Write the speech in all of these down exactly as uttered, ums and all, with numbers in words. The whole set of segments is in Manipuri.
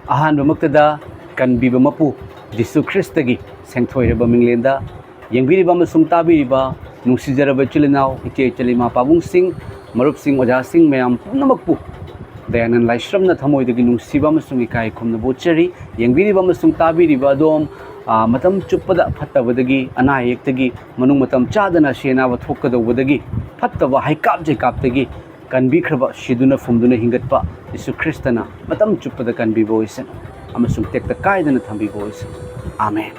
ꯑꯍꯥꯟꯕꯃꯛꯇꯗ ꯀꯟꯕꯤꯕ ꯃꯄꯨ ꯖꯤꯁꯨ ꯈ꯭ꯔꯤꯁꯇꯒꯤ ꯁꯦꯡꯊꯣꯏꯔꯕ ꯃꯤꯡꯂꯦꯟꯗ ꯌꯦꯡꯕꯤꯔꯤꯕ ꯑꯃꯁꯨꯡ ꯇꯥꯕꯤꯔꯤꯕ ꯅꯨꯡꯁꯤꯖꯔꯕ ꯏꯆꯤꯜ ꯏꯅꯥꯎ, ꯏꯆꯦ ꯏꯆꯜ, ꯏꯃꯥ ꯄꯥꯕꯨꯡꯁꯤꯡ, ꯃꯔꯨꯞꯁꯤꯡ, ꯑꯣꯖꯥꯁꯤꯡ ꯃꯌꯥꯝ ꯄꯨꯝꯅꯃꯛꯄꯨ ꯗꯌꯥꯅꯟ ꯂꯥꯏꯁ꯭ꯔꯝꯅ ꯊꯃꯣꯏꯗꯒꯤ ꯅꯨꯡꯁꯤꯕ ꯑꯃꯁꯨꯡ ꯏꯀꯥꯏ ꯈꯨꯝꯅꯕ ꯎꯠꯆꯔꯤ꯫ ꯌꯦꯡꯕꯤꯔꯤꯕ ꯑꯃꯁꯨꯡ ꯇꯥꯕꯤꯔꯤꯕ ꯑꯗꯣꯝ, ꯑ, ꯃꯇꯝ ꯆꯨꯞꯄꯗ ꯐꯠꯇꯕꯗꯒꯤ, ꯑꯅꯥ ꯑꯌꯦꯛꯇꯒꯤ, ꯃꯅꯨꯡ ꯃꯇꯝ ꯆꯥꯗꯅ ꯑꯁꯤ ꯑꯅꯥꯕ ꯊꯣꯛꯀꯗꯧꯕꯗꯒꯤ, ꯐꯠꯇꯕ ꯍꯩꯀꯥꯞ ꯆꯩꯀꯥꯞꯇꯒꯤ ꯀꯟꯕꯤꯈ꯭ꯔꯕ, ꯁꯤꯗꯨꯅ ꯐꯨꯝꯗꯨꯅ ꯍꯤꯡꯒꯠꯄ ꯖꯤꯁꯨ ꯈ꯭ꯔꯤꯁꯇꯅ ꯃꯇꯝ ꯆꯨꯞꯄꯗ ꯀꯟꯕꯤꯕ ꯑꯣꯏꯁꯅꯨ ꯑꯃꯁꯨꯡ ꯇꯦꯛꯇ ꯀꯥꯏꯗꯅ ꯊꯝꯕꯤꯕ ꯑꯣꯏꯁꯅꯨ꯫ ꯑꯥꯃꯦꯟ꯫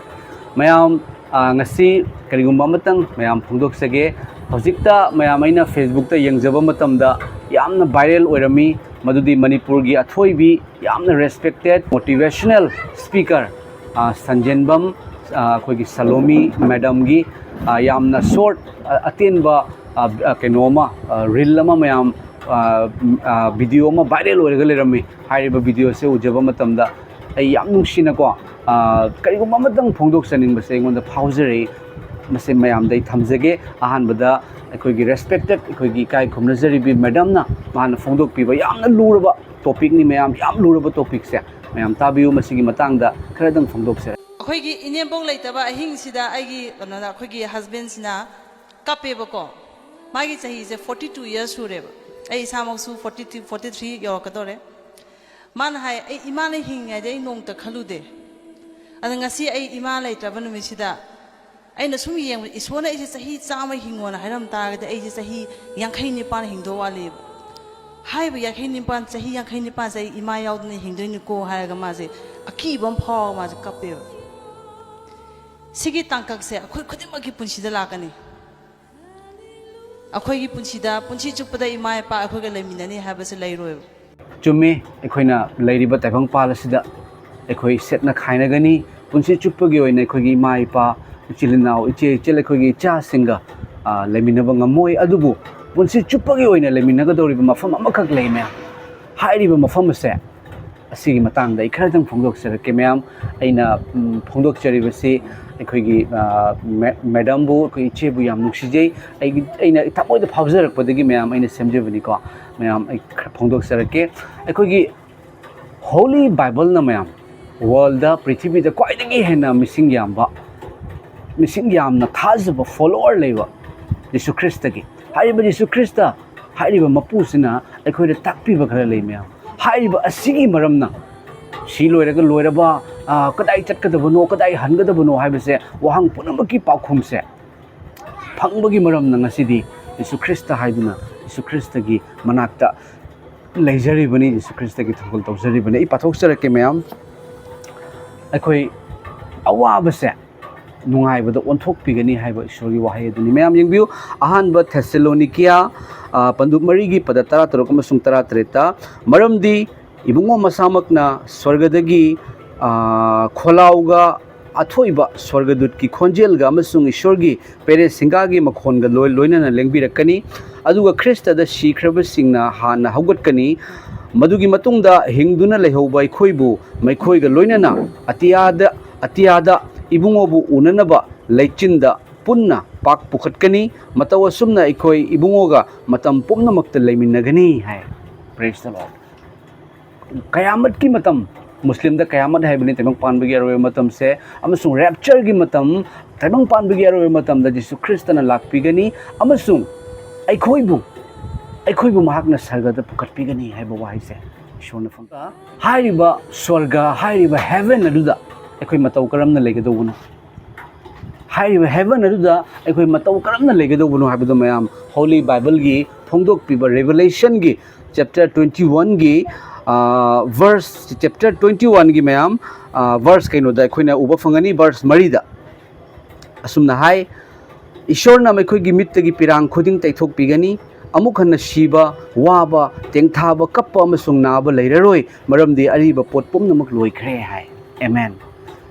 ꯃꯌꯥꯝ, ꯑ, ꯉꯁꯤ ꯀꯔꯤꯒꯨꯝꯕ ꯑꯃꯇꯪ ꯃꯌꯥꯝ ꯐꯣꯡꯗꯣꯛꯆꯒꯦ꯫ ꯍꯧꯖꯤꯛꯇ ꯃꯌꯥꯝ ꯑꯩꯅ Facebook-ꯇ ꯌꯦꯡꯖꯕ ꯃꯇꯝꯗ ꯌꯥꯝꯅ viral ꯑꯣꯏꯔꯝꯃꯤ꯫ ꯃꯗꯨꯗꯤ ꯃꯅꯤꯄꯨꯔꯒꯤ ꯑꯊꯣꯏꯕꯤ, ꯌꯥꯝꯅ respected motivational speaker, ꯑ, ꯁꯟꯖꯦꯟꯕꯝ, ꯑ, ꯑꯩꯈꯣꯏꯒꯤ ꯁꯂꯣꯃꯤ madam-ꯒꯤ, ꯑ, ꯌꯥꯝꯅ short, ꯑ, ꯑꯇꯦꯟꯕ, ꯑ, ꯑ, ꯀꯩꯅꯣ ꯑꯃ, ꯑ, reel ꯑꯃ ꯃꯌꯥꯝ, ꯑ, ꯑ, video ꯑꯃ viral ꯑꯣꯏꯔꯒ ꯂꯩꯔꯝꯃꯤ꯫ ꯍꯥꯏꯔꯤꯕ video-ꯁꯦ ꯎꯖꯕ ꯃꯇꯝꯗ ꯑꯩ ꯌꯥꯝ ꯅꯨꯡꯁꯤꯅꯀꯣ, ꯑ, ꯀꯔꯤꯒꯨꯝꯕ ꯑꯃꯇꯪ ꯐꯣꯡꯗꯣꯛꯆꯅꯤꯡꯕꯁꯦ ꯑꯩꯉꯣꯟꯗ ꯐꯥꯎꯖꯔꯛꯏ꯫ ꯃꯁꯤ ꯃꯌꯥꯝꯗ ꯑꯩ ꯊꯝꯖꯒꯦ꯫ ꯑꯍꯥꯟꯕꯗ ꯑꯩꯈꯣꯏꯒꯤ respected, ꯑꯩꯈꯣꯏꯒꯤ ꯏꯀꯥꯏ ꯈꯨꯝꯅꯖꯔꯤꯕꯤ madam-ꯅ ꯃꯥꯅ ꯐꯣꯡꯗꯣꯛꯄꯤꯕ ꯌꯥꯝꯅ ꯂꯨꯔꯕ topic-ꯅꯤ ꯃꯌꯥꯝ, ꯌꯥꯝ ꯂꯨꯔꯕ topic-ꯁꯦ꯫ ꯃꯌꯥꯝ ꯇꯥꯕꯤꯌꯨ, ꯃꯁꯤꯒꯤ ꯃꯇꯥꯡꯗ ꯈꯔꯗꯪ ꯐꯣꯡꯗꯣꯛꯆꯔꯛꯀꯦ꯫ ꯑꯩꯈꯣꯏꯒꯤ ꯏꯅꯦꯝꯕꯣꯛ ꯂꯩꯇꯕ ꯑꯍꯤꯡꯁꯤꯗ ꯑꯩꯒꯤ ꯀꯩꯅꯣꯗ, ꯑꯩꯈꯣꯏꯒꯤ husband-ꯁꯤꯅ ꯀꯞꯄꯦꯕꯀꯣ꯫ ꯃꯥꯒꯤ ꯆꯍꯤꯁꯦ forty two years ꯁꯨꯔꯦꯕ꯫ ꯑꯩ ꯏꯁꯥꯃꯛꯁꯨ forty two, forty three ꯌꯧꯔꯛꯀꯗꯧꯔꯦ꯫ ꯃꯥꯅ ꯍꯥꯏ, "ꯑꯩ ꯏꯃꯥꯅ ꯍꯤꯡꯉꯤꯉꯩꯗ ꯑꯩ ꯅꯣꯡꯃꯇ ꯈꯜꯂꯨꯗꯦ꯫ ꯑꯗ ꯉꯁꯤ ꯑꯩ ꯏꯃꯥ ꯂꯩꯇ꯭ꯔꯕ ꯅꯨꯃꯤꯠꯁꯤꯗ ꯑꯩꯅ ꯁꯨꯝ ꯌꯦꯡꯕꯗ ꯏꯁꯣꯔꯅ ꯑꯩꯁꯦ ꯆꯍꯤ ꯆꯥꯝꯃ ꯍꯤꯡꯉꯣꯅ ꯍꯥꯏꯔꯝ ꯇꯥꯔꯒꯗꯤ ꯑꯩꯁꯦ ꯆꯍꯤ ꯌꯥꯡꯈꯩ ꯅꯤꯄꯥꯟ ꯍꯤꯡꯗꯧ ꯋꯥꯠꯂꯤꯕ꯫ ꯍꯥꯏꯔꯤꯕ ꯌꯥꯡꯈꯩ ꯅꯤꯄꯥꯟ, ꯆꯍꯤ ꯌꯥꯡꯈꯩ ꯅꯤꯄꯥꯟꯁꯦ ꯑꯩ ꯏꯃꯥ ꯌꯥꯎꯗꯅ ꯍꯤꯡꯗꯣꯏꯅꯤꯀꯣ" ꯍꯥꯏꯔꯒ ꯃꯥꯁꯦ ꯑꯀꯤꯕ ꯑꯃ ꯐꯥꯎꯔꯒ ꯃꯥꯁꯦ ꯀꯞꯄꯦꯕ꯫ ꯁꯤꯒꯤ ꯇꯥꯡꯀꯛꯁꯦ ꯑꯩꯈꯣꯏ ꯈꯨꯗꯤꯡꯃꯛꯀꯤ ꯄꯨꯟꯁꯤꯗ ꯂꯥꯛꯀꯅꯤ꯫ ꯑꯩꯈꯣꯏꯒꯤ ꯄꯨꯟꯁꯤꯗ ꯄꯨꯟꯁꯤ ꯆꯨꯞꯄꯗ ꯏꯃꯥ ꯏꯄꯥ ꯑꯩꯈꯣꯏꯒ ꯂꯩꯃꯤꯟꯅꯅꯤ ꯍꯥꯏꯕꯁꯦ ꯂꯩꯔꯣꯏꯕ꯫ ꯆꯨꯝꯃꯤ, ꯑꯩꯈꯣꯏꯅ ꯂꯩꯔꯤꯕ ꯇꯥꯏꯕꯪꯄꯥꯜ ꯑꯁꯤꯗ ꯑꯩꯈꯣꯏ ꯁꯦꯠꯅ ꯈꯥꯏꯅꯒꯅꯤ꯫ ꯄꯨꯟꯁꯤ ꯆꯨꯞꯄꯒꯤ ꯑꯣꯏꯅ ꯑꯩꯈꯣꯏꯒꯤ ꯏꯃꯥ ꯏꯄꯥ, ꯏꯆꯤꯜ ꯏꯅꯥꯎ, ꯏꯆꯦ ꯏꯆꯜ, ꯑꯩꯈꯣꯏꯒꯤ ꯏꯆꯥꯁꯤꯡꯒ, ꯑ, ꯂꯩꯃꯤꯟꯅꯕ ꯉꯝꯃꯣꯏ꯫ ꯑꯗꯨꯕꯨ ꯄꯨꯟꯁꯤ ꯆꯨꯞꯄꯒꯤ ꯑꯣꯏꯅ ꯂꯩꯃꯤꯟꯅꯒꯗꯧꯔꯤꯕ ꯃꯐꯝ ꯑꯃꯈꯛ ꯂꯩ, ꯃꯌꯥꯝ꯫ ꯍꯥꯏꯔꯤꯕ ꯃꯐꯝ ꯑꯁꯦ, ꯑꯁꯤꯒꯤ ꯃꯇꯥꯡꯗ ꯑꯩ ꯈꯔꯗꯪ ꯐꯣꯡꯗꯣꯛꯆꯔꯛꯀꯦ, ꯃꯌꯥꯝ꯫ ꯑꯩꯅ, ꯎꯝ, ꯐꯣꯡꯗꯣꯛꯆꯔꯤꯕꯁꯤ ꯑꯩꯈꯣꯏꯒꯤ, ꯑ, ꯃꯦ-, madam-ꯕꯨ, ꯑꯩꯈꯣꯏ ꯏꯆꯦꯕꯨ ꯌꯥꯝ ꯅꯨꯡꯁꯤꯖꯩ꯫ ꯑꯩꯒꯤ, ꯑꯩꯅ ꯊꯃꯣꯏꯗ ꯐꯥꯎꯖꯔꯛꯄꯗꯒꯤ, ꯃꯌꯥꯝ, ꯑꯩꯅ ꯁꯦꯝꯖꯕꯅꯤꯀꯣ꯫ ꯃꯌꯥꯝ, ꯑꯩ ꯈꯔ ꯐꯣꯡꯗꯣꯛꯆꯔꯛꯀꯦ꯫ ꯑꯩꯈꯣꯏꯒꯤ Holy Bible-ꯅ ꯃꯌꯥꯝ, ꯋꯥꯔꯜꯗ, ꯄ꯭ꯔꯤꯊꯤꯕꯤꯗ ꯈ꯭ꯋꯥꯏꯗꯒꯤ ꯍꯦꯟꯅ ꯃꯤꯁꯤꯡ ꯌꯥꯝꯕ, ꯃꯤꯁꯤꯡ ꯌꯥꯝꯅ ꯊꯥꯖꯕ, ꯐꯣꯂꯣꯋꯔ ꯂꯩꯕ ꯖꯤꯁꯨ ꯈ꯭ꯔꯤꯁꯇꯒꯤ, ꯍꯥꯏꯔꯤꯕ ꯖꯤꯁꯨ ꯈ꯭ꯔꯤꯁꯇ ꯍꯥꯏꯔꯤꯕ ꯃꯄꯨꯁꯤꯅ ꯑꯩꯈꯣꯏꯗ ꯇꯥꯛꯄꯤꯕ ꯈꯔ ꯂꯩ ꯃꯌꯥꯝ꯫ ꯍꯥꯏꯔꯤꯕ ꯑꯁꯤꯒꯤ ꯃꯔꯝꯅ ꯁꯤ ꯂꯣꯏꯔꯒ ꯂꯣꯏꯔꯕ, ꯑ, ꯀꯗꯥꯏ ꯆꯠꯀꯗꯕꯅꯣ, ꯀꯗꯥꯏ ꯍꯟꯒꯗꯕꯅꯣ ꯍꯥꯏꯕꯁꯦ, ꯋꯥꯍꯪ ꯄꯨꯝꯅꯃꯛꯀꯤ ꯄꯥꯎꯈꯨꯝꯁꯦ ꯐꯪꯕꯒꯤ ꯃꯔꯝꯅ ꯉꯁꯤꯗꯤ ꯖꯤꯁꯨ ꯈ꯭ꯔꯤꯁꯇ ꯍꯥꯏꯗꯨꯅ ꯖꯤꯁꯨ ꯈ꯭ꯔꯤꯁꯇꯒꯤ ꯃꯅꯥꯛꯇ ꯂꯩꯖꯔꯤꯕꯅꯤ, ꯖꯤꯁꯨ ꯈ꯭ꯔꯤꯁꯇꯒꯤ ꯊꯧꯒꯜ ꯇꯧꯖꯔꯤꯕꯅꯤ꯫ ꯑꯩ ꯄꯥꯊꯣꯛꯆꯔꯛꯀꯦ ꯃꯌꯥꯝ꯫ ꯑꯩꯈꯣꯏ ꯑꯋꯥꯕꯁꯦ ꯅꯨꯡꯉꯥꯏꯕꯗ ꯑꯣꯟꯊꯣꯛꯄꯤꯒꯅꯤ ꯍꯥꯏꯕ ꯏꯁꯣꯔꯒꯤ ꯋꯥꯍꯩ ꯑꯗꯨꯅꯤ꯫ ꯃꯌꯥꯝ ꯌꯦꯡꯕꯤꯌꯨ, ꯑꯍꯥꯟꯕ ꯊꯦꯁꯦꯂꯣꯅꯤꯀꯤꯌꯥ, ꯑ, ꯄꯟꯗꯨꯞ ꯃꯔꯤꯒꯤ ꯄꯗ ꯇꯔꯥꯇꯔꯨꯛ ꯑꯃꯁꯨꯡ ꯇꯔꯥꯇꯔꯦꯠꯇ, "ꯃꯔꯝꯗꯤ ꯏꯕꯨꯡꯉꯣ ꯃꯁꯥꯃꯛꯅ ꯁ꯭ꯋꯔꯒꯗꯒꯤ, ꯑ, ꯈꯣꯜꯂꯥꯎꯒ ꯑꯊꯣꯏꯕ ꯁ꯭ꯋꯔꯒꯗꯨꯠꯀꯤ ꯈꯣꯟꯖꯦꯜꯒ ꯑꯃꯁꯨꯡ ꯏꯁꯣꯔꯒꯤ ꯄꯦꯔꯦ ꯁꯤꯡꯒꯥꯒꯤ ꯃꯈꯣꯟꯒ ꯂꯣꯏ-, ꯂꯣꯏꯅꯅ ꯂꯦꯡꯕꯤꯔꯛꯀꯅꯤ꯫ ꯑꯗꯨꯒ ꯈ꯭ꯔꯤꯁꯇꯗ ꯁꯤꯈ꯭ꯔꯕꯁꯤꯡꯅ ꯍꯥꯟꯅ ꯍꯧꯒꯠꯀꯅꯤ꯫ ꯃꯗꯨꯒꯤ ꯃꯇꯨꯡꯗ ꯍꯤꯡꯗꯨꯅ ꯂꯩꯍꯧꯕ ꯑꯩꯈꯣꯏꯕꯨ ꯃꯩꯈꯣꯏꯒ ꯂꯣꯏꯅꯅ ꯑꯇꯤꯌꯥꯗ, ꯑꯇꯤꯌꯥꯗ ꯏꯕꯨꯡꯉꯣꯕꯨ ꯎꯅꯅꯕ ꯂꯩꯆꯤꯟꯗ ꯄꯨꯟꯅ ꯄꯥꯛ ꯄꯨꯈꯠꯀꯅꯤ꯫ ꯃꯇꯧ ꯑꯁꯨꯝꯅ ꯑꯩꯈꯣꯏ ꯏꯕꯨꯡꯉꯣꯒ ꯃꯇꯝ ꯄꯨꯝꯅꯃꯛꯇ ꯂꯩꯃꯤꯟꯅꯒꯅꯤ" ꯍꯥꯏ꯫ Praise the Lord꯫ ꯀꯌꯥꯃꯠꯀꯤ ꯃꯇꯝ, ꯃꯨꯁꯂꯤꯝꯗ ꯀꯌꯥꯃꯠ ꯍꯥꯏꯕꯅꯤ, ꯇꯥꯏꯕꯪ ꯄꯥꯟꯕꯒꯤ ꯑꯔꯣꯏꯕ ꯃꯇꯝꯁꯦ, ꯑꯃꯁꯨꯡ ꯔꯦꯞꯆꯔꯒꯤ ꯃꯇꯝ, ꯇꯥꯏꯕꯪ ꯄꯥꯟꯕꯒꯤ ꯑꯔꯣꯏꯕ ꯃꯇꯝꯗ ꯖꯤꯁꯨ ꯈ꯭ꯔꯤꯁꯇꯅ ꯂꯥꯛꯄꯤꯒꯅꯤ ꯑꯃꯁꯨꯡ ꯑꯩꯈꯣꯏꯕꯨ, ꯑꯩꯈꯣꯏꯕꯨ ꯃꯍꯥꯛꯅ ꯁꯔꯒꯗ ꯄꯨꯈꯠꯄꯤꯒꯅꯤ ꯍꯥꯏꯕ ꯋꯥꯍꯩꯁꯦ ꯏꯁꯣꯔꯅ ꯐꯪ-, ꯍꯥꯏꯔꯤꯕ ꯁ꯭ꯋꯔꯒ, ꯍꯥꯏꯔꯤꯕ ꯍꯦꯚꯦꯟ ꯑꯗꯨꯗ ꯑꯩꯈꯣꯏ ꯃꯇꯧ ꯀꯔꯝꯅ ꯂꯩꯒꯗꯧꯕꯅꯣ? ꯍꯥꯏꯔꯤꯕ ꯍꯦꯚꯦꯟ ꯑꯗꯨꯗ ꯑꯩꯈꯣꯏ ꯃꯇꯧ ꯀꯔꯝꯅ ꯂꯩꯒꯗꯧꯕꯅꯣ ꯍꯥꯏꯕꯗꯣ ꯃꯌꯥꯝ ꯍꯣꯂꯤ ꯕꯥꯏꯕꯜꯒꯤ ꯐꯣꯡꯗꯣꯛꯄꯤꯕ ꯔꯦꯚꯦꯂꯦꯁꯟꯒꯤ ꯆꯦꯞꯇꯔ ꯇ꯭ꯋꯦꯟꯇꯤ ꯋꯥꯟꯒꯤ, ꯑ, ꯚꯔꯁ, ꯆꯦꯞꯇꯔ ꯇ꯭ꯋꯦꯟꯇꯤ ꯋꯥꯟꯒꯤ ꯃꯌꯥꯝ, ꯑ, ꯚꯔꯁ ꯀꯩꯅꯣꯗ ꯑꯩꯈꯣꯏꯅ ꯎꯕ ꯐꯪꯒꯅꯤ, ꯚꯔꯁ ꯃꯔꯤꯗ꯫ ꯑꯁꯨꯝꯅ ꯍꯥꯏ, "ꯏꯁꯣꯔꯅ ꯃꯈꯣꯏꯒꯤ ꯃꯤꯠꯇꯒꯤ ꯄꯤꯔꯥꯡ ꯈꯨꯗꯤꯡ ꯇꯩꯊꯣꯛꯄꯤꯒꯅꯤ꯫ ꯑꯃꯨꯛ ꯍꯟꯅ ꯁꯤꯕ, ꯋꯥꯕ, ꯇꯦꯡꯊꯥꯕ, ꯀꯞꯄ ꯑꯃꯁꯨꯡ ꯅꯥꯕ ꯂꯩꯔꯔꯣꯏ, ꯃꯔꯝꯗꯤ ꯑꯔꯤꯕ ꯄꯣꯠ ꯄꯨꯝꯅꯃꯛ ꯂꯣꯏꯈ꯭ꯔꯦ" ꯍꯥꯏ꯫ ꯑꯦꯃꯦꯟ꯫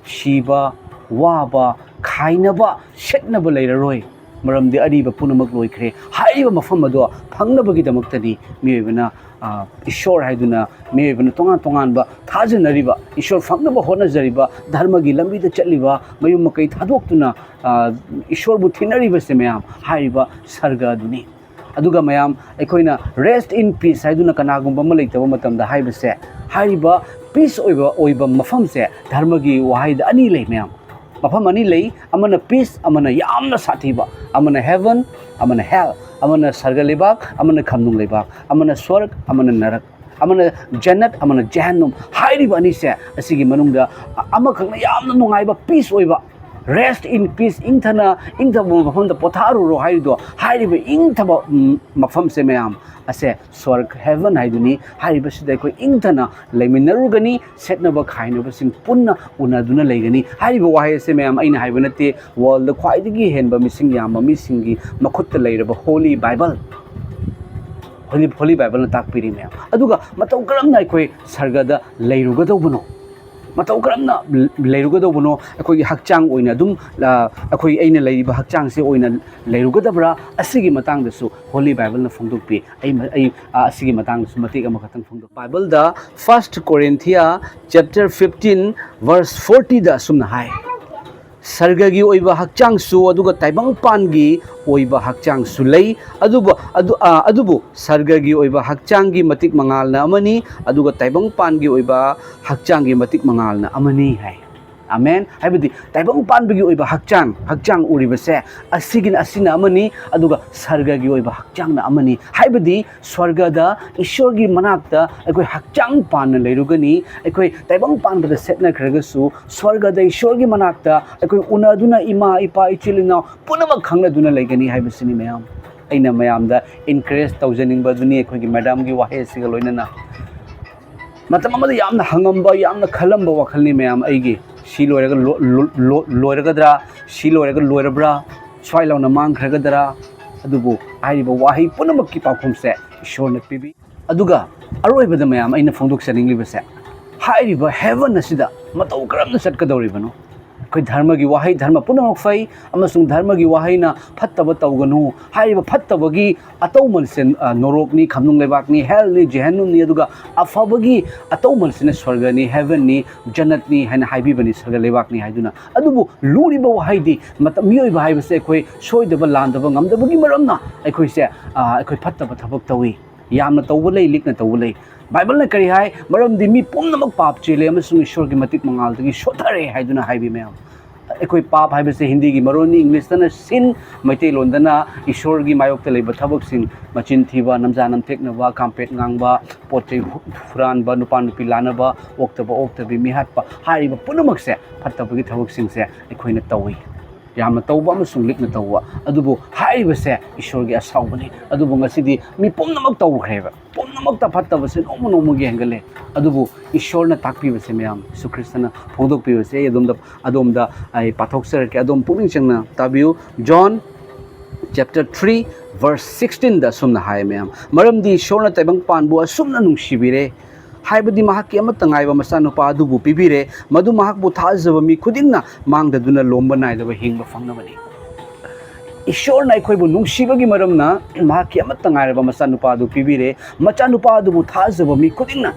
ꯁꯤꯕ, ꯋꯥꯕ, ꯈꯥꯏꯅꯕ, ꯁꯦꯠꯅꯕ ꯂꯩꯔꯔꯣꯏ, ꯃꯔꯝꯗꯤ ꯑꯔꯤꯕ ꯄꯨꯝꯅꯃꯛ ꯂꯣꯏꯈ꯭ꯔꯦ꯫ ꯍꯥꯏꯔꯤꯕ ꯃꯐꯝ ꯑꯗꯣ ꯐꯪꯅꯕꯒꯤꯗꯃꯛꯇꯅꯤ ꯃꯤꯑꯣꯏꯕꯅ, ꯑ, ꯏꯁꯣꯔ ꯍꯥꯏꯗꯨꯅ ꯃꯤꯑꯣꯏꯕꯅ ꯇꯣꯉꯥꯟ ꯇꯣꯉꯥꯟꯕ ꯊꯥꯖꯅꯔꯤꯕ, ꯏꯁꯣꯔ ꯐꯪꯅꯕ ꯍꯣꯠꯅꯖꯔꯤꯕ, ꯙꯔꯃꯒꯤ ꯂꯝꯕꯤꯗ ꯆꯠꯂꯤꯕ, ꯃꯌꯨꯝ ꯃꯀꯩ ꯊꯥꯗꯣꯛꯇꯨꯅ, ꯑ, ꯏꯁꯣꯔꯕꯨ ꯊꯤꯅꯔꯤꯕꯁꯦ ꯃꯌꯥꯝ ꯍꯥꯏꯔꯤꯕ ꯁꯔꯒ ꯑꯗꯨꯅꯤ꯫ ꯑꯗꯨꯒ ꯃꯌꯥꯝ, ꯑꯩꯈꯣꯏꯅ "Rest in peace" ꯍꯥꯏꯗꯨꯅ ꯀꯅꯥꯒꯨꯝꯕ ꯑꯃ ꯂꯩꯇꯕ ꯃꯇꯝꯗ ꯍꯥꯏꯕꯁꯦ, ꯍꯥꯏꯔꯤꯕ ꯄꯤꯁ ꯑꯣꯏꯕ ꯑꯣꯏꯕ ꯃꯐꯝꯁꯦ ꯙꯔꯃꯒꯤ ꯋꯥꯍꯩꯗ ꯑꯅꯤ ꯂꯩ ꯃꯌꯥꯝ꯫ ꯃꯐꯝ ꯑꯅꯤ ꯂꯩ, ꯑꯃꯅ ꯄꯤꯁ, ꯑꯃꯅ ꯌꯥꯝꯅ ꯁꯥꯊꯤꯕ, ꯑꯃꯅ ꯍꯦꯚꯟ, ꯑꯃꯅ ꯍꯦꯜ, ꯑꯃꯅ ꯁꯔꯒ ꯂꯩꯕꯥꯛ, ꯑꯃꯅ ꯈꯝꯅꯨꯡ ꯂꯩꯕꯥꯛ, ꯑꯃꯅ ꯁ꯭ꯋꯔꯒ, ꯑꯃꯅ ꯅꯔꯛ, ꯑꯃꯅ ꯖꯟꯅꯠ, ꯑꯃꯅ ꯖꯍꯟꯅꯨꯝ꯫ ꯍꯥꯏꯔꯤꯕ ꯑꯅꯤꯁꯦ ꯑꯁꯤꯒꯤ ꯃꯅꯨꯡꯗ ꯑꯃꯈꯛꯅ ꯌꯥꯝꯅ ꯅꯨꯡꯉꯥꯏꯕ ꯄꯤꯁ ꯑꯣꯏꯕ, rest in peace, ꯏꯪꯊꯅ ꯏꯪꯊꯕ ꯃꯐꯝꯗ ꯄꯣꯊꯥꯔꯨꯔꯣ ꯍꯥꯏꯔꯤꯗꯣ, ꯍꯥꯏꯔꯤꯕ ꯏꯪꯊꯕ ꯃꯐꯝꯁꯦ ꯃꯌꯥꯝ ꯑꯁꯦ ꯁ꯭ꯋꯔꯒ, ꯍꯦꯚꯟ ꯍꯥꯏꯗꯨꯅꯤ꯫ ꯍꯥꯏꯔꯤꯕꯁꯤꯗ ꯑꯩꯈꯣꯏ ꯏꯪꯊꯅ ꯂꯩꯃꯤꯟꯅꯔꯨꯒꯅꯤ, ꯁꯦꯠꯅꯕ ꯈꯥꯏꯅꯕꯁꯤꯡ ꯄꯨꯟꯅ ꯎꯅꯗꯨꯅ ꯂꯩꯒꯅꯤ꯫ ꯍꯥꯏꯔꯤꯕ ꯋꯥꯍꯩ ꯑꯁꯦ ꯃꯌꯥꯝ ꯑꯩꯅ ꯍꯥꯏꯕ ꯅꯠꯇꯦ, ꯋꯥꯔꯜꯗ ꯈ꯭ꯋꯥꯏꯗꯒꯤ ꯍꯦꯟꯕ ꯃꯤꯁꯤꯡ ꯌꯥꯝꯕ ꯃꯤꯁꯤꯡꯒꯤ ꯃꯈꯨꯠꯇ ꯂꯩꯔꯕ ꯍꯣꯂꯤ ꯕꯥꯏꯕꯜ, ꯍꯣꯂꯤ ꯍꯣꯂꯤ ꯕꯥꯏꯕꯜꯅ ꯇꯥꯛꯄꯤꯔꯤ ꯃꯌꯥꯝ꯫ ꯑꯗꯨꯒ ꯃꯇꯧ ꯀꯔꯝꯅ ꯑꯩꯈꯣꯏ ꯁꯔꯒꯗ ꯂꯩꯔꯨꯒꯗꯧꯕꯅꯣ? ꯃꯇꯧ ꯀꯔꯝꯅ ꯂꯩꯔꯨꯒꯗꯧꯕꯅꯣ? ꯑꯩꯈꯣꯏꯒꯤ ꯍꯛꯆꯥꯡ ꯑꯣꯏꯅ ꯑꯗꯨꯝ, ꯑ, ꯑꯩꯈꯣꯏ, ꯑꯩꯅ ꯂꯩꯔꯤꯕ ꯍꯛꯆꯥꯡꯁꯦ ꯑꯣꯏꯅ ꯂꯩꯔꯨꯒꯗꯕ꯭ꯔꯥ? ꯑꯁꯤꯒꯤ ꯃꯇꯥꯡꯗꯁꯨ ꯍꯣꯂꯤ ꯕꯥꯏꯕꯜꯅ ꯐꯣꯡꯗꯣꯛꯄꯤ꯫ ꯑꯩ, ꯑꯩ, ꯑ, ꯑꯁꯤꯒꯤ ꯃꯇꯥꯡꯗꯁꯨ ꯃꯇꯦꯛ ꯑꯃꯈꯛꯇꯪ ꯐꯣꯡꯗꯣꯛ꯫ ꯕꯥꯏꯕꯜꯗ First Corinthians chapter fifteen verse fortyꯗ ꯑꯁꯨꯝꯅ ꯍꯥꯏ, "ꯁꯔꯒꯒꯤ ꯑꯣꯏꯕ ꯍꯛꯆꯥꯡꯁꯨ ꯑꯗꯨꯒ ꯇꯥꯏꯕꯪꯄꯥꯟꯒꯤ ꯑꯣꯏꯕ ꯍꯛꯆꯥꯡꯁꯨ ꯂꯩ꯫ ꯑꯗꯨꯕꯨ, ꯑꯗꯨ, ꯑ, ꯑꯗꯨꯕꯨ ꯁꯔꯒꯒꯤ ꯑꯣꯏꯕ ꯍꯛꯆꯥꯡꯒꯤ ꯃꯇꯤꯛ ꯃꯉꯥꯜꯅ ꯑꯃꯅꯤ, ꯑꯗꯨꯒ ꯇꯥꯏꯕꯪꯄꯥꯟꯒꯤ ꯑꯣꯏꯕ ꯍꯛꯆꯥꯡꯒꯤ ꯃꯇꯤꯛ ꯃꯉꯥꯜꯅ ꯑꯃꯅꯤ" ꯍꯥꯏ꯫ ꯑꯃꯦꯟ꯫ ꯍꯥꯏꯕꯗꯤ ꯇꯥꯏꯕꯪ ꯄꯥꯟꯕꯒꯤ ꯑꯣꯏꯕ ꯍꯛꯆꯥꯡ, ꯍꯛꯆꯥꯡ ꯎꯔꯤꯕꯁꯦ, ꯑꯁꯤꯒꯤꯅ, ꯑꯁꯤꯅ ꯑꯃꯅꯤ, ꯑꯗꯨꯒ ꯁꯔꯒꯒꯤ ꯑꯣꯏꯕ ꯍꯛꯆꯥꯡꯅ ꯑꯃꯅꯤ꯫ ꯍꯥꯏꯕꯗꯤ ꯁ꯭ꯋꯔꯒꯗ, ꯏꯁꯣꯔꯒꯤ ꯃꯅꯥꯛꯇ ꯑꯩꯈꯣꯏ ꯍꯛꯆꯥꯡ ꯄꯥꯟꯅ ꯂꯩꯔꯨꯒꯅꯤ꯫ ꯑꯩꯈꯣꯏ ꯇꯥꯏꯕꯪ ꯄꯥꯟꯕꯗ ꯁꯦꯠꯅꯈ꯭ꯔꯒꯁꯨ ꯁ꯭ꯋꯔꯒꯗ ꯏꯁꯣꯔꯒꯤ ꯃꯅꯥꯛꯇ ꯑꯩꯈꯣꯏ ꯎꯅꯗꯨꯅ ꯏꯃꯥ, ꯏꯄꯥ, ꯏꯆꯤꯜ ꯏꯅꯥꯎ ꯄꯨꯝꯅꯃꯛ ꯈꯪꯅꯗꯨꯅ ꯂꯩꯒꯅꯤ ꯍꯥꯏꯕꯁꯤꯅꯤ ꯃꯌꯥꯝ꯫ ꯑꯩꯅ ꯃꯌꯥꯝꯗ encourage ꯇꯧꯖꯅꯤꯡꯕ ꯑꯗꯨꯅꯤ ꯑꯩꯈꯣꯏꯒꯤ ꯃꯦꯗꯥꯝꯒꯤ ꯋꯥꯍꯩ ꯑꯁꯤꯒ ꯂꯣꯏꯅꯅ꯫ ꯃꯇꯝ ꯑꯃꯗ ꯌꯥꯝꯅ ꯍꯪꯉꯝꯕ, ꯌꯥꯝꯅ ꯈꯜꯂꯝꯕ ꯋꯥꯈꯜꯅꯤ ꯃꯌꯥꯝ ꯑꯩꯒꯤ꯫ ꯁꯤ ꯂꯣꯏꯔꯒ ꯂꯣ-, ꯂꯣ-, ꯂꯣ-, ꯂꯣꯏꯔꯒꯗ꯭ꯔꯥ? ꯁꯤ ꯂꯣꯏꯔꯒ ꯂꯣꯏꯔꯕ꯭ꯔꯥ? ꯁ꯭ꯋꯥꯏ ꯂꯥꯎꯅ ꯃꯥꯡꯈ꯭ꯔꯒꯗ꯭ꯔꯥ? ꯑꯗꯨꯕꯨ ꯍꯥꯏꯔꯤꯕ ꯋꯥꯍꯩ ꯄꯨꯝꯅꯃꯛꯀꯤ ꯄꯥꯎꯈꯨꯝꯁꯦ ꯏꯁꯣꯔꯅ ꯄꯤꯕꯤ꯫ ꯑꯗꯨꯒ ꯑꯔꯣꯏꯕꯗ ꯃꯌꯥꯝ ꯑꯩꯅ ꯐꯣꯡꯗꯣꯛꯆꯅꯤꯡꯂꯤꯕꯁꯦ, ꯍꯥꯏꯔꯤꯕ ꯍꯦꯚꯟ ꯑꯁꯤꯗ ꯃꯇꯧ ꯀꯔꯝꯅ ꯆꯠꯀꯗꯧꯔꯤꯕꯅꯣ? ꯑꯩꯈꯣꯏ ꯙꯔꯃꯒꯤ ꯋꯥꯍꯩ, ꯙꯔꯃ ꯄꯨꯝꯅꯃꯛ ꯐꯩ, ꯑꯃꯁꯨꯡ ꯙꯔꯃꯒꯤ ꯋꯥꯍꯩꯅ "ꯐꯠꯇꯕ ꯇꯧꯒꯅꯨ", ꯍꯥꯏꯔꯤꯕ ꯐꯠꯇꯕꯒꯤ ꯑꯇꯧꯃꯜꯁꯦ, ꯑ, ꯅꯣꯔꯣꯛꯅꯤ, ꯈꯝꯅꯨꯡ ꯂꯩꯕꯥꯛꯅꯤ, ꯍꯦꯜꯅꯤ, ꯖꯦꯍꯦꯟꯅꯨꯝꯅꯤ, ꯑꯗꯨꯒ ꯑꯐꯕꯒꯤ ꯑꯇꯧꯃꯜꯁꯤꯅ ꯁ꯭ꯋꯔꯒꯅꯤ, ꯍꯦꯚꯟꯅꯤ, ꯖꯟꯅꯠꯅꯤ ꯍꯥꯏꯅ ꯍꯥꯏꯕꯤꯕꯅꯤ, ꯁ꯭ꯋꯔꯒ ꯂꯩꯕꯥꯛꯅꯤ ꯍꯥꯏꯗꯨꯅ꯫ ꯑꯗꯨꯕꯨ ꯂꯨꯔꯤꯕ ꯋꯥꯍꯩꯗꯤ, ꯃꯇꯝ, ꯃꯤꯑꯣꯏꯕ ꯍꯥꯏꯕꯁꯦ ꯑꯩꯈꯣꯏ ꯁꯣꯏꯗꯕ, ꯂꯥꯟꯗꯕ ꯉꯝꯗꯕꯒꯤ ꯃꯔꯝꯅ ꯑꯩꯈꯣꯏꯁꯦ, ꯑ, ꯑꯩꯈꯣꯏ ꯐꯠꯇꯕ ꯊꯕꯛ ꯇꯧꯏ꯫ ꯌꯥꯝꯅ ꯇꯧꯕ ꯂꯩ, ꯂꯤꯛꯅ ꯇꯧꯕ ꯂꯩ꯫ ꯕꯥꯏꯕꯜꯅ ꯀꯔꯤ ꯍꯥꯏ? "ꯃꯔꯝꯗꯤ ꯃꯤ ꯄꯨꯝꯅꯃꯛ ꯄꯥꯞ ꯆꯦꯜꯂꯦ ꯑꯃꯁꯨꯡ ꯏꯁꯣꯔꯒꯤ ꯃꯇꯤꯛ ꯃꯉꯥꯜꯗꯒꯤ ꯁꯣꯠꯊꯔꯦ" ꯍꯥꯏꯗꯨꯅ ꯍꯥꯏꯕꯤ, ꯃꯌꯥꯝ꯫ ꯑꯩꯈꯣꯏ ꯄꯥꯞ ꯍꯥꯏꯕꯁꯦ ꯍꯤꯟꯗꯤꯒꯤ ꯃꯔꯣꯟꯅꯤ, ꯏꯪꯂꯤꯁꯇꯅ ꯁꯤꯟ, ꯃꯩꯇꯩꯂꯣꯟꯗꯅ ꯏꯁꯣꯔꯒꯤ ꯃꯥꯌꯣꯛꯇ ꯂꯩꯕ ꯊꯕꯛꯁꯤꯡ, ꯃꯆꯤꯟ ꯊꯤꯕ, ꯅꯝꯖꯥ ꯅꯝꯊꯦꯛꯅꯕ, ꯀꯥꯝꯄꯦꯠ ꯉꯥꯡꯕ, ꯄꯣꯠ ꯆꯩ ꯍꯨ-, ꯍꯨꯔꯥꯟꯕ, ꯅꯨꯄꯥ ꯅꯨꯄꯤ ꯂꯥꯟꯅꯕ, ꯑꯣꯛꯇꯕ ꯑꯣꯛꯇꯕꯤ, ꯃꯤꯍꯥꯠꯄ, ꯍꯥꯏꯔꯤꯕ ꯄꯨꯝꯅꯃꯛꯁꯦ, ꯐꯠꯇꯕꯒꯤ ꯊꯕꯛꯁꯤꯡꯁꯦ ꯑꯩꯈꯣꯏꯅ ꯇꯧꯏ꯫ ꯌꯥꯝꯅ ꯇꯧꯕ ꯑꯃꯁꯨꯡ ꯂꯤꯛꯅ ꯇꯧꯕ꯫ ꯑꯗꯨꯕꯨ ꯍꯥꯏꯔꯤꯕꯁꯦ ꯏꯁꯣꯔꯒꯤ ꯑꯁꯥꯎꯕꯅꯤ꯫ ꯑꯗꯨꯕꯨ ꯉꯁꯤꯗꯤ ꯃꯤ ꯄꯨꯝꯅꯃꯛ ꯇꯧꯈ꯭ꯔꯦꯕ꯫ ꯄꯨꯝꯅꯃꯛꯇ ꯐꯠꯇꯕꯁꯦ ꯅꯣꯡꯃ ꯅꯣꯡꯃꯒꯤ ꯍꯦꯟꯒꯠꯂꯦ꯫ ꯑꯗꯨꯕꯨ ꯏꯁꯣꯔꯅ ꯇꯥꯛꯄꯤꯕꯁꯦ, ꯃꯌꯥꯝ, ꯌꯤꯁꯨ ꯈ꯭ꯔꯤꯁꯇꯅ ꯐꯣꯡꯗꯣꯛꯄꯤꯕꯁꯦ ꯑꯩ ꯑꯗꯣꯝꯗ, ꯑꯗꯣꯝꯗ ꯑꯩ ꯄꯥꯊꯣꯛꯆꯔꯛꯀꯦ꯫ ꯑꯗꯣꯝ ꯄꯨꯛꯅꯤꯡ ꯆꯪꯅ ꯇꯥꯕꯤꯌꯨ꯫ John chapter three verse sixteen ꯗ ꯑꯁꯨꯝꯅ ꯍꯥꯏ, ꯃꯌꯥꯝ, "ꯃꯔꯝꯗꯤ ꯏꯁꯣꯔꯅ ꯇꯥꯏꯕꯪ ꯄꯥꯟꯕꯨ ꯑꯁꯨꯝꯅ ꯅꯨꯡꯁꯤꯕꯤꯔꯦ, ꯍꯥꯏꯕꯗꯤ ꯃꯍꯥꯛꯀꯤ ꯑꯃꯠꯇ ꯉꯥꯏꯕ ꯃꯆꯥꯅꯨꯄꯥ ꯑꯗꯨꯕꯨ ꯄꯤꯕꯤꯔꯦ, ꯃꯗꯨ ꯃꯍꯥꯛꯄꯨ ꯊꯥꯖꯕ ꯃꯤ ꯈꯨꯗꯤꯡꯅ ꯃꯥꯡꯗꯗꯨꯅ ꯂꯣꯝꯕ ꯅꯥꯏꯗꯕ ꯍꯤꯡꯕ ꯐꯪꯅꯕꯅꯤ"꯫ ꯏꯁꯣꯔꯅ ꯑꯩꯈꯣꯏꯕꯨ ꯅꯨꯡꯁꯤꯕꯒꯤ ꯃꯔꯝꯅ ꯃꯍꯥꯛꯀꯤ ꯑꯃꯠꯇ ꯉꯥꯏꯔꯕ ꯃꯆꯥꯅꯨꯄꯥ ꯑꯗꯨ ꯄꯤꯕꯤꯔꯦ꯫ ꯃꯆꯥꯅꯨꯄꯥ ꯑꯗꯨꯕꯨ ꯊꯥꯖꯕ ꯃꯤ ꯈꯨꯗꯤꯡꯅ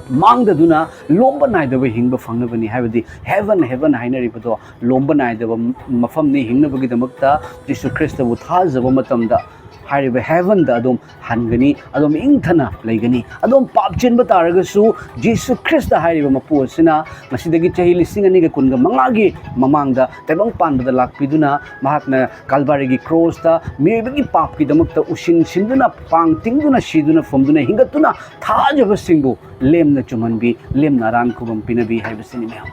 ꯃꯥꯡꯗꯗꯨꯅ ꯂꯣꯝꯕ ꯅꯥꯏꯗꯕ ꯍꯤꯡꯕ ꯐꯪꯅꯕꯅꯤ꯫ ꯍꯥꯏꯕꯗꯤ heaven, heaven ꯍꯥꯏꯅꯔꯤꯕꯗꯣ ꯂꯣꯝꯕ ꯅꯥꯏꯗꯕ ꯃꯐꯝꯅꯤ꯫ ꯍꯤꯡꯅꯕꯒꯤꯗꯃꯛꯇ ꯖꯤꯁꯨ ꯈ꯭ꯔꯤꯁꯇꯕꯨ ꯊꯥꯖꯕ ꯃꯇꯝꯗ ꯍꯥꯏꯔꯤꯕ heaven ꯗ ꯑꯗꯨꯝ ꯍꯟꯒꯅꯤ, ꯑꯗꯨꯝ ꯏꯪꯊꯅ ꯂꯩꯒꯅꯤ꯫ ꯑꯗꯨꯝ ꯄꯥꯞ ꯆꯦꯟꯕ ꯇꯥꯔꯒꯁꯨ, ꯖꯤꯁꯨ ꯈ꯭ꯔꯤꯁꯇ ꯍꯥꯏꯔꯤꯕ ꯃꯄꯨ ꯑꯁꯤꯅ ꯉꯁꯤꯗꯒꯤ ꯆꯍꯤ ꯂꯤꯁꯤꯡ ꯑꯅꯤꯒ ꯀꯨꯟꯒ ꯃꯉꯥꯒꯤ ꯃꯃꯥꯡꯗ ꯇꯥꯏꯕꯪ ꯄꯥꯟꯕꯗ ꯂꯥꯛꯄꯤꯗꯨꯅ, ꯃꯍꯥꯛꯅ ꯀꯥꯜꯚꯥꯔꯤꯒꯤ ꯀ꯭ꯔꯣꯁꯇ ꯃꯤꯑꯣꯏꯕꯒꯤ ꯄꯥꯞꯀꯤꯗꯃꯛꯇ ꯎꯁꯤꯟ ꯁꯤꯟꯗꯨꯅ, ꯄꯥꯡ ꯇꯤꯡꯗꯨꯅ, ꯁꯤꯗꯨꯅ, ꯐꯨꯝꯗꯨꯅ, ꯍꯤꯡꯒꯠꯇꯨꯅ, ꯊꯥꯖꯕꯁꯤꯡꯕꯨ ꯂꯦꯝꯅ ꯆꯨꯝꯍꯟꯕꯤ, ꯂꯦꯝꯅ ꯑꯔꯥꯟ ꯈꯨꯕꯝ ꯄꯤꯅꯕꯤ ꯍꯥꯏꯕꯁꯤꯅꯤ, ꯃꯌꯥꯝ꯫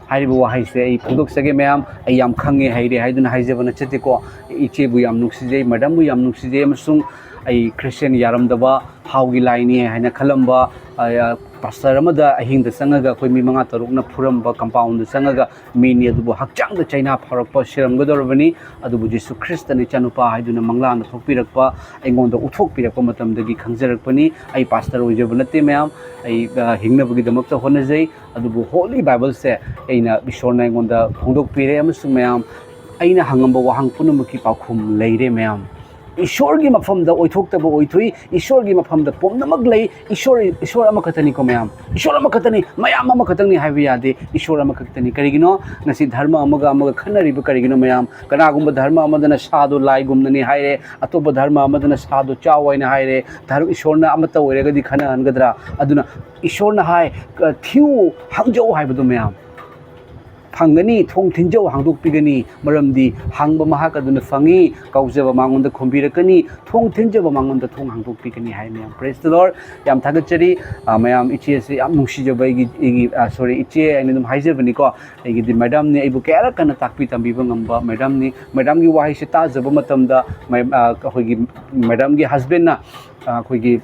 ꯍꯥꯏꯔꯤꯕ ꯋꯥꯍꯩꯁꯦ ꯑꯩ ꯐꯣꯡꯗꯣꯛꯆꯒꯦ, ꯃꯌꯥꯝ꯫ ꯑꯩ ꯌꯥꯝ ꯈꯪꯉꯦ, ꯍꯩꯔꯦ ꯍꯥꯏꯗꯨꯅ ꯍꯥꯏꯖꯕ ꯅꯠꯆꯗꯦꯀꯣ꯫ ꯏꯆꯦꯕꯨ ꯌꯥꯝ ꯅꯨꯡꯁꯤꯖꯩ, ꯃꯦꯗꯥꯝꯕꯨ ꯌꯥꯝ ꯅꯨꯡꯁꯤꯖꯩ, ꯑꯃꯁꯨꯡ ꯑꯩ ꯈ꯭ꯔꯤꯁꯇꯤꯌꯥꯟ ꯌꯥꯔꯝꯗꯕ, ꯍꯥꯎꯒꯤ ꯂꯥꯏꯅꯤ ꯍꯥꯏꯅ ꯈꯜꯂꯝꯕ, ꯑ, ꯄꯥꯁꯇꯔ ꯑꯃꯗ ꯑꯍꯤꯡꯗ ꯆꯪꯉꯒ ꯑꯩꯈꯣꯏ ꯃꯤ ꯃꯉꯥ ꯇꯔꯨꯛꯅ ꯐꯨꯔꯝꯕ, ꯀꯝꯄꯥꯎꯟꯗ ꯆꯪꯉꯒ ꯃꯤꯅꯤ, ꯑꯗꯨꯕꯨ ꯍꯛꯆꯥꯡꯗ ꯆꯩꯅꯥ ꯐꯥꯎꯔꯛꯄ, ꯁꯤꯔꯝꯒꯗꯧꯔꯕꯅꯤ꯫ ꯑꯗꯨꯕꯨ ꯖꯤꯁꯨ ꯈ꯭ꯔꯤꯁꯇꯅ ꯏꯆꯥꯅꯨꯄꯥ ꯍꯥꯏꯗꯨꯅ ꯃꯪꯂꯥꯟꯗ ꯊꯣꯛꯄꯤꯔꯛꯄ, ꯑꯩꯉꯣꯟꯗ ꯎꯠꯊꯣꯛꯄꯤꯔꯛꯄ ꯃꯇꯝꯗꯒꯤ ꯈꯪꯖꯔꯛꯄꯅꯤ꯫ ꯑꯩ ꯄꯥꯁꯇꯔ ꯑꯣꯏꯖꯕ ꯅꯠꯇꯦ, ꯃꯌꯥꯝ꯫ ꯑꯩ, ꯑ, ꯍꯤꯡꯅꯕꯒꯤꯗꯃꯛꯇ ꯍꯣꯠꯅꯖꯩ꯫ ꯑꯗꯨꯕꯨ ꯍꯣꯂꯤ ꯕꯥꯏꯕꯜꯁꯦ ꯑꯩꯅ, ꯏꯁꯣꯔꯅ ꯑꯩꯉꯣꯟꯗ ꯐꯣꯡꯗꯣꯛꯄꯤꯔꯦ, ꯑꯃꯁꯨꯡ ꯃꯌꯥꯝ, ꯑꯩꯅ ꯍꯪꯉꯝꯕ ꯋꯥꯍꯪ ꯄꯨꯝꯅꯃꯛꯀꯤ ꯄꯥꯎꯈꯨꯝ ꯂꯩꯔꯦ, ꯃꯌꯥꯝ꯫ ꯏꯁꯣꯔꯒꯤ ꯃꯐꯝꯗ ꯑꯣꯏꯊꯣꯛꯇꯕ ꯑꯣꯏꯊꯣꯛꯏ꯫ ꯏꯁꯣꯔꯒꯤ ꯃꯐꯝꯗ ꯄꯨꯝꯅꯃꯛ ꯂꯩ꯫ ꯏꯁꯣꯔ, ꯏꯁꯣꯔ ꯑꯃꯈꯛꯇꯅꯤꯀꯣ ꯃꯌꯥꯝ, ꯏꯁꯣꯔ ꯑꯃꯈꯛꯇꯅꯤ, ꯃꯌꯥꯝ ꯑꯃꯈꯛꯇꯪꯅꯤ ꯍꯥꯏꯕ ꯌꯥꯗꯦ꯫ ꯏꯁꯣꯔ ꯑꯃꯈꯛꯇꯅꯤ꯫ ꯀꯔꯤꯒꯤꯅꯣ? ꯉꯁꯤ ꯙꯔꯃ ꯑꯃꯒ ꯑꯃꯒ ꯈꯟꯅꯔꯤꯕ ꯀꯔꯤꯒꯤꯅꯣ ꯃꯌꯥꯝ? ꯀꯅꯥꯒꯨꯝꯕ ꯙꯔꯃ ꯑꯃꯗꯅ ꯁꯥꯗꯣ ꯂꯥꯏꯒꯨꯝꯅꯅꯤ ꯍꯥꯏꯔꯦ, ꯑꯇꯣꯞꯄ ꯙꯔꯃ ꯑꯃꯗꯅ ꯁꯥꯗꯣ ꯆꯥꯎ ꯍꯥꯏꯅ ꯍꯥꯏꯔꯦ꯫ ꯙꯔꯃ, ꯏꯁꯣꯔꯅ ꯑꯃꯠꯇ ꯑꯣꯏꯔꯒꯗꯤ ꯈꯟꯅꯍꯟꯒꯗ꯭ꯔꯥ? ꯑꯗꯨꯅ ꯏꯁꯣꯔꯅ ꯍꯥꯏ, "ꯊꯤꯌꯨ, ꯍꯪꯖꯧ" ꯍꯥꯏꯕꯗꯣ ꯃꯌꯥꯝ, ꯐꯪꯒꯅꯤ, ꯊꯣꯡ ꯊꯤꯟꯖꯧ, ꯍꯥꯡꯗꯣꯛꯄꯤꯒꯅꯤ꯫ ꯃꯔꯝꯗꯤ ꯍꯪꯕ ꯃꯍꯥꯛ ꯑꯗꯨꯅ ꯐꯪꯏ, ꯀꯧꯖꯕ ꯃꯉꯣꯟꯗ ꯈꯨꯝꯕꯤꯔꯛꯀꯅꯤ, ꯊꯣꯡ ꯊꯤꯟꯖꯕ ꯃꯉꯣꯟꯗ ꯊꯣꯡ ꯍꯥꯡꯗꯣꯛꯄꯤꯒꯅꯤ ꯍꯥꯏ꯫ ꯃꯌꯥꯝ, praise the Lord꯫ ꯌꯥꯝ ꯊꯥꯒꯠꯆꯔꯤ꯫ ꯑ, ꯃꯌꯥꯝ, ꯏꯆꯦꯁꯦ ꯌꯥꯝ ꯅꯨꯡꯁꯤꯖꯕ ꯑꯩꯒꯤ, ꯑꯩꯒꯤ, ꯑ, sorry, ꯏꯆꯦ ꯍꯥꯏꯅ ꯑꯗꯨꯝ ꯍꯥꯏꯖꯕꯅꯤꯀꯣ꯫ ꯑꯩꯒꯤꯗꯤ ꯃꯦꯗꯥꯝꯅꯤ, ꯑꯩꯕꯨ ꯀꯌꯥꯔꯛ ꯀꯟꯅ ꯇꯥꯛꯄꯤ ꯇꯝꯕꯤꯕ ꯉꯝꯕ ꯃꯦꯗꯥꯝꯅꯤ꯫ ꯃꯦꯗꯥꯝꯒꯤ ꯋꯥꯍꯩꯁꯦ ꯇꯥꯖꯕ ꯃꯇꯝꯗ, ꯃ-, ꯑ, ꯑꯩꯈꯣꯏꯒꯤ ꯃꯦꯗꯥꯝꯒꯤ ꯍꯁꯕꯦꯟꯅ, ꯑ, ꯑꯩꯈꯣꯏꯒꯤ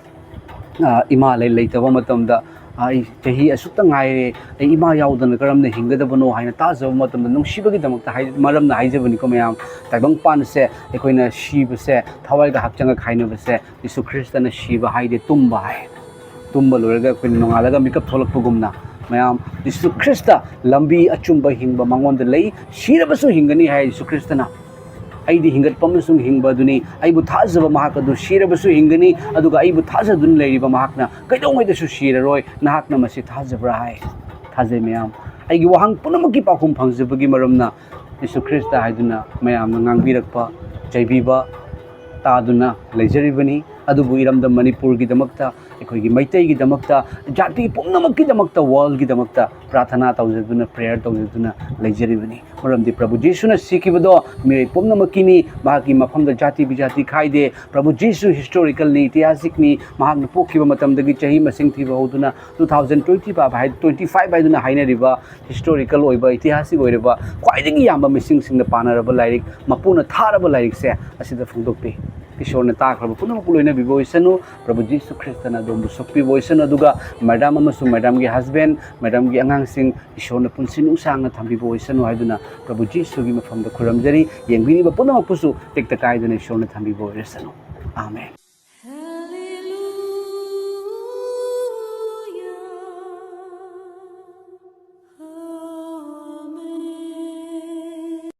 ꯑ, ꯏꯃꯥ ꯂꯩ-, ꯂꯩꯇꯕ ꯃꯇꯝꯗ, ꯑ, "ꯑꯩ ꯆꯍꯤ ꯑꯁꯨꯛꯇ ꯉꯥꯏꯔꯦ, ꯑꯩ ꯏꯃꯥ ꯌꯥꯎꯗꯅ ꯀꯔꯝꯅ ꯍꯤꯡꯒꯗꯕꯅꯣ?" ꯍꯥꯏꯅ ꯇꯥꯖꯕ ꯃꯇꯝꯗ ꯅꯨꯡꯁꯤꯕꯒꯤꯗꯃꯛꯇ ꯍꯥꯏ-, ꯃꯔꯝꯅ ꯍꯥꯏꯖꯕꯅꯤꯀꯣ ꯃꯌꯥꯝ꯫ ꯇꯥꯏꯕꯪꯄꯥꯟꯁꯦ ꯑꯩꯈꯣꯏꯅ ꯁꯤꯕꯁꯦ, ꯊꯋꯥꯏꯒ ꯍꯛꯆꯥꯡꯒ ꯈꯥꯏꯅꯕꯁꯦ, ꯖꯤꯁꯨ ꯈ꯭ꯔꯤꯁꯇꯅ ꯁꯤꯕ ꯍꯥꯏꯗꯤ ꯇꯨꯝꯕ ꯍꯥꯏ꯫ ꯇꯨꯝꯕ ꯂꯣꯏꯔꯒ ꯑꯩꯈꯣꯏꯅ ꯅꯣꯡꯉꯥꯜꯂꯒ ꯃꯤꯀꯞ ꯊꯣꯛꯂꯛꯄꯒꯨꯝꯅ ꯃꯌꯥꯝ, ꯖꯤꯁꯨ ꯈ꯭ꯔꯤꯁꯇ ꯂꯝꯕꯤ ꯑꯆꯨꯝꯕ ꯍꯤꯡꯕ ꯃꯉꯣꯟꯗ ꯂꯩ, ꯁꯤꯔꯕꯁꯨ ꯍꯤꯡꯒꯅꯤ ꯍꯥꯏ ꯖꯤꯁꯨ ꯈ꯭ꯔꯤꯁꯇꯅ꯫ "ꯑꯩꯗꯤ ꯍꯤꯡꯒꯠꯄ ꯑꯃꯁꯨꯡ ꯍꯤꯡꯕ ꯑꯗꯨꯅꯤ, ꯑꯩꯕꯨ ꯊꯥꯖꯕ ꯃꯍꯥꯛ ꯑꯗꯨ ꯁꯤꯔꯕꯁꯨ ꯍꯤꯡꯒꯅꯤ, ꯑꯗꯨꯒ ꯑꯩꯕꯨ ꯊꯥꯖꯗꯨꯅ ꯂꯩꯔꯤꯕ ꯃꯍꯥꯛꯅ ꯀꯩꯗꯧꯉꯩꯗꯁꯨ ꯁꯤꯔꯔꯣꯏ꯫ ꯅꯍꯥꯛꯅ ꯃꯁꯤ ꯊꯥꯖꯕ꯭ꯔꯥ?" ꯍꯥꯏ꯫ ꯊꯥꯖꯩ ꯃꯌꯥꯝ꯫ ꯑꯩꯒꯤ ꯋꯥꯍꯪ ꯄꯨꯝꯅꯃꯛꯀꯤ ꯄꯥꯎꯈꯨꯝ ꯐꯪꯖꯕꯒꯤ ꯃꯔꯝꯅ ꯖꯤꯁꯨ ꯈ꯭ꯔꯤꯁꯇ ꯍꯥꯏꯗꯨꯅ ꯃꯌꯥꯝꯅ ꯉꯥꯡꯕꯤꯔꯛꯄ, ꯆꯩꯕꯤꯕ ꯇꯥꯗꯨꯅ ꯂꯩꯖꯔꯤꯕꯅꯤ꯫ ꯑꯗꯨꯕꯨ ꯏꯔꯝꯗꯝ ꯃꯅꯤꯄꯨꯔꯒꯤꯗꯃꯛꯇ, ꯑꯩꯈꯣꯏꯒꯤ ꯃꯩꯇꯩꯒꯤꯗꯃꯛꯇ, ꯖꯥꯇꯤ ꯄꯨꯝꯅꯃꯛꯀꯤꯗꯃꯛꯇ, ꯋꯥꯔꯜꯒꯤꯗꯃꯛꯇ ꯄ꯭ꯔꯥꯊꯅꯥ ꯇꯧꯖꯗꯨꯅ, ꯄ꯭ꯔꯦꯌꯔ ꯇꯧꯖꯗꯨꯅ ꯂꯩꯖꯔꯤꯕꯅꯤ꯫ ꯃꯔꯝꯗꯤ ꯄ꯭ꯔꯚꯨ ꯖꯤꯁꯨꯅ ꯁꯤꯈꯤꯕꯗꯣ ꯃꯤꯑꯣꯏ ꯄꯨꯝꯅꯃꯛꯀꯤꯅꯤ, ꯃꯍꯥꯛꯀꯤ ꯃꯐꯝꯗ ꯖꯥꯇꯤ ꯕꯤꯖꯥꯇꯤ ꯈꯥꯏꯗꯦ꯫ ꯄ꯭ꯔꯚꯨ ꯖꯤꯁꯨ ꯍꯤꯁꯇꯣꯔꯤꯀꯦꯜꯅꯤ, ꯏꯇꯤꯍꯥꯁꯤꯛꯅꯤ꯫ ꯃꯍꯥꯛꯅ ꯄꯣꯛꯈꯤꯕ ꯃꯇꯝꯗꯒꯤ ꯆꯍꯤ ꯃꯁꯤꯡ ꯊꯤꯕ ꯍꯧꯗꯨꯅ two thousand twenty five ꯍꯥꯏ, twenty five ꯍꯥꯏꯗꯨꯅ ꯍꯥꯏꯅꯔꯤꯕ ꯍꯤꯁꯇꯣꯔꯤꯀꯦꯜ ꯑꯣꯏꯕ, ꯏꯇꯤꯍꯥꯁꯤꯛ ꯑꯣꯏꯔꯕ, ꯈ꯭ꯋꯥꯏꯗꯒꯤ ꯌꯥꯝꯕ ꯃꯤꯁꯤꯡꯁꯤꯡꯅ ꯄꯥꯅꯔꯕ ꯂꯥꯏꯔꯤꯛ, ꯃꯄꯨꯅ ꯊꯥꯔꯕ ꯂꯥꯏꯔꯤꯛꯁꯦ ꯑꯁꯤꯗ ꯐꯣꯡꯗꯣꯛꯄꯤ꯫ ꯏꯁꯣꯔꯅ ꯇꯥꯈ꯭ꯔꯕ ꯄꯨꯝꯅꯃꯛꯄꯨ ꯂꯣꯏꯅꯕꯤꯕ ꯑꯣꯏꯁꯅꯨ꯫ ꯄ꯭ꯔꯚꯨ ꯖꯤꯁꯨ ꯈ꯭ꯔꯤꯁꯇꯅ ꯑꯗꯣꯝꯕꯨ ꯁꯣꯛꯄꯤꯕ ꯑꯣꯏꯁꯅꯨ꯫ ꯑꯗꯨꯒ ꯃꯦꯗꯥꯝ ꯑꯃꯁꯨꯡ ꯃꯦꯗꯥꯝꯒꯤ ꯍꯁꯕꯦꯟ, ꯃꯦꯗꯥꯝꯒꯤ ꯑꯉꯥꯡꯁꯤꯡ ꯏꯁꯣꯔꯅ ꯄꯨꯟꯁꯤ ꯅꯨꯡꯁꯥꯡꯅ ꯊꯝꯕꯤꯕ ꯑꯣꯏꯁꯅꯨ ꯍꯥꯏꯗꯨꯅ ꯄ꯭ꯔꯚꯨ ꯖꯤꯁꯨꯒꯤ ꯃꯐꯝꯗ ꯈꯨꯔꯨꯝꯖꯔꯤ꯫ ꯌꯦꯡꯕꯤꯔꯤꯕ ꯄꯨꯝꯅꯃꯛꯄꯨꯁꯨ ꯇꯦꯛꯇ ꯀꯥꯏꯗꯅ ꯏꯁꯣꯔꯅ ꯊꯝꯕꯤꯕ ꯑꯣꯏꯔꯁꯅꯨ꯫ ꯑꯥꯃꯦꯟ꯫